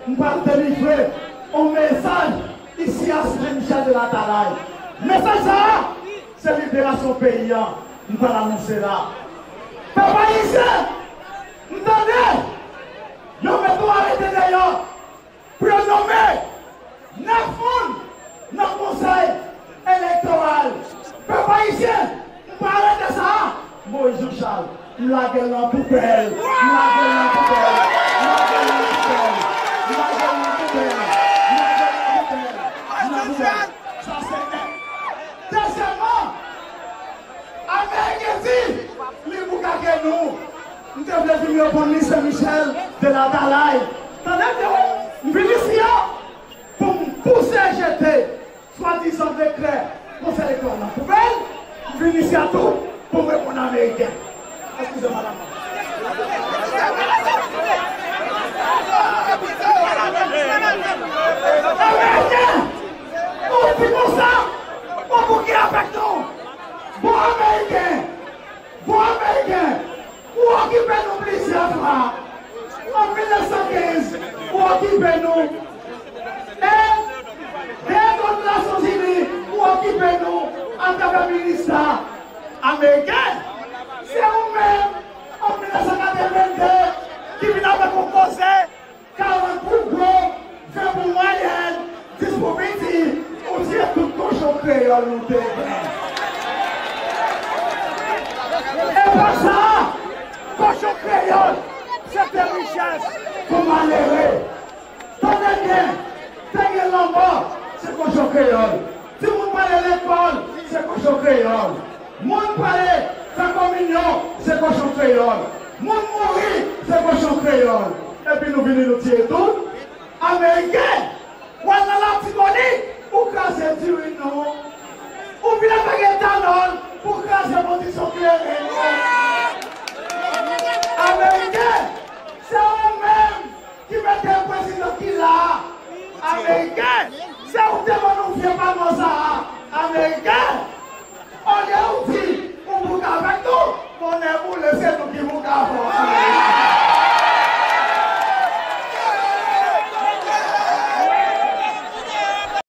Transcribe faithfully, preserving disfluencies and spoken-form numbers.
M pral delivre yon mesaj isi a Saint Michel de l'Atalaye. Mesaj sa a, se liberasyon peyi a m pral anonse la. Pèp ayisyen, m tande yo mete yon arete deyò pou yo nonmen nèf moun nan konsèy elektoral. Pèp ayisyen, m pa rete sa a. Moïse Jean Charles, m lage l nan poubèl. M lage l nan poubèl. M lage l nan poubèl. M lage l nan poubèl. M lage l nan poubèl. M lage l nan poubèl. Sa se nèt. Dezyèmman, Ameriken di li boukake nou. M te vle vin reponn li Saint Michel de l'Atalaye. Tande byen, m vin isi a pou m pouse jete swadizan dekrè Konsèy Elektoral nan poubèl. M vin isi a tou pou m reponn Ameriken. Eskize, madanm. Ameriken! Ou di konsa, ou pou ki avèk nou? Bon Ameriken! Bon Ameriken! Ou okipe nou plizyè fwa. An mil nèf san kenz, ou okipe nou. E deyò Nasyonzini, ou okipe nou atravè minis la. Ameriken, se ou menm, an mil nèf san katreven de, ki vin avèk yon koze karant pou gwo, ven pou mwayèn, dis pou piti, ou tiye tout kochon kreyòl nou te gen. E pa sa, kochon kreyòl, se te richès pou malere. Tande byen, te gen lanmò, se kochon kreyòl. Timoun prale lekòl, se kochon kreyòl. Moun prale fè kominyon, se kochon kreyòl. Moun mouri, se kochon kreyòl. Epi nou vini nou tiye tout. Ameriken, w al nan Latibonit, ou kraze diri nou. Ou vin avèk etanòl,